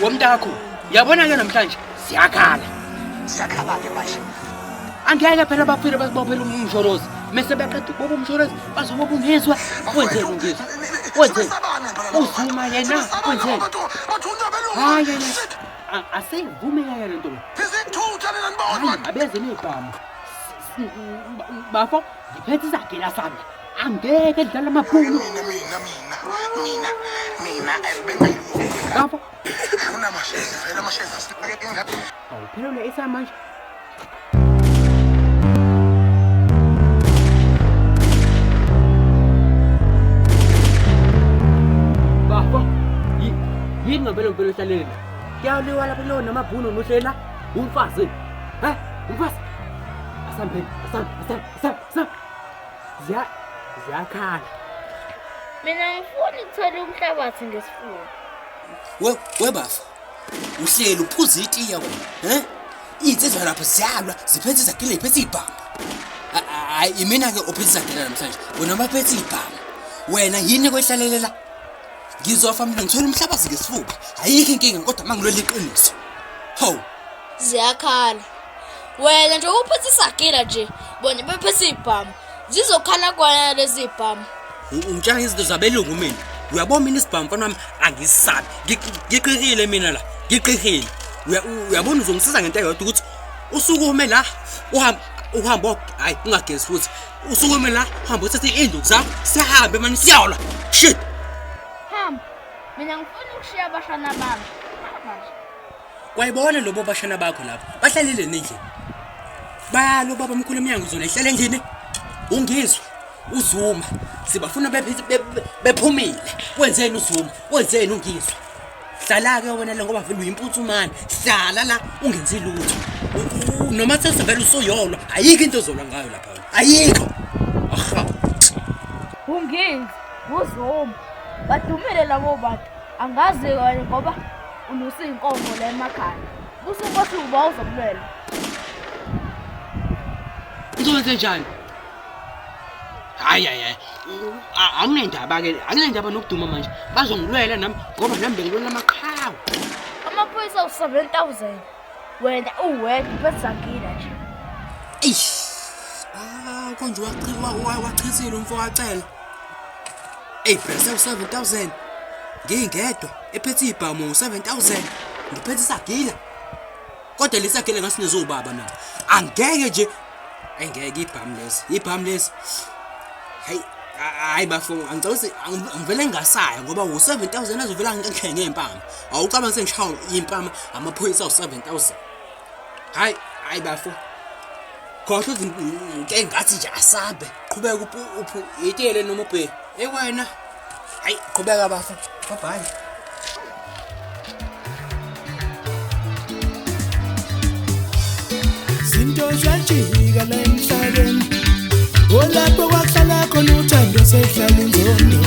Womntakho, uyabona ke namhlanje siyakhala. Siyakhala ke manje. Angeke phela bafile basibophele umsholozi. Mese beqeda ukubopha umsholozi bazobopha ungizwa. Wenzeni ungizwa? Wenzeni? Uzuma yena wenzeni? Hayi hayi. Asivumeke le nto. Izithutha nina nibona. Hayi abeze nezibhamu. Bafo, ngiphethe isagila sami. Angeke dlala amabhunu. Mina mina mina mina mina bengayi. Bafo, Unamashezi vele amashezi asinake ngathi. awuphelelwe esamanje. Bafo, yini ngempela ngempela uhlalele la? Kuyaliwa lapha kulowo namabhunu nohlela umfazi. He? Umfazi. Asambeni, asambe, asambe, asambe, asambe. Ziya ziyakhala. Mina ngifuni ukuthola umhlabathi ngesifuba. We we bafo. Uhleli uphuza itiya wena, he? Iy'nsizwa lapho ziyalwa, ziphethe izagile, ziphethe iy'bhamu. Hayi, imina-ke ophethe izagila namhlanje, wena baphethe iy'bhamu. Wena yini kwehlalele la? Ngizofa mina ngithola umhlabathi ngesifuba. Ayikho inkinga kodwa mangilwela iqiniso. Hawu, Ziyakhala. Wena nje uphethe isagila nje, bona bephethe ibhamu. Zizokhala kwana lezi ibhamu. Ungitshela izinto zabelungu mina. Uyabona mina isibhamu mfana wami angisabi. Ngiqihile mina la. Ngiqihile. Uyabona uzongisiza ngento eyodwa ukuthi usukume la uhambe uhambe hayi ungagezi futhi. Usukume la uhambe uthathe iy'nduku zakho sihambe mani siyolwa. Shit. Hamba. Mina ngifuna ukushiya abashana bami. Hamba nje. Kwayibona lobo bashana bakho lapho. Bahlalele nendlini. Bayalo baba mkhulu emnyango uzona ihlala endlini. Ungizwe uZuma sibafuna bephumile. Wenzeni uZuma? Wenzeni ungizwe? Hlala ke wena la ngoba vele uyimputhumane. Hlala la ungenzi lutho. Noma sesivele usuyolwa, ayikho into ozolwa ngayo lapha wena. Ayikho. Aha. Unginzi, uZuma. Badumile labo bantu. Angazi kanye ngoba ulusa iy'nkomo la emakhaya. Busuku bosuku bawuzomlwela. Ngizokwenze njani? Hayi hayi hayi. Anginendaba ke, anginendaba nokuduma manje. Bazongilwela nami ngoba nami bengilwela amaqhawe. Amaphoyisa awu-7000. Wena uwedwa uphethe isagila nje. Eish. Ah, konje wachithile umfo wacela. Ey, bese u7000. Ngingedwa ephethe ibhamu u7000. Ngiphethe isagila. Kodwa lesagila ngasinezobaba mina. Angeke nje. Ayingeke ibhamu lesi. Ibhamu lesi. Hayi hayi bafo angicela ukuthi angivele ngingasaya ngoba u7000 azovela ngikhe ngempama. Awucabanga sengishawa impama amaphoyisa awu7000. Hayi hayi bafo. Khohlwa ukuthi ngike ngathi nje asabe. Qhubeka uphu itiyele noma ubhe. Hey wena. Hayi qhubeka bafo. Bye bye. Zinto ziyajika la emhlabeni. Olapho kwakuhlala khona uthando sekuhlala inzondo.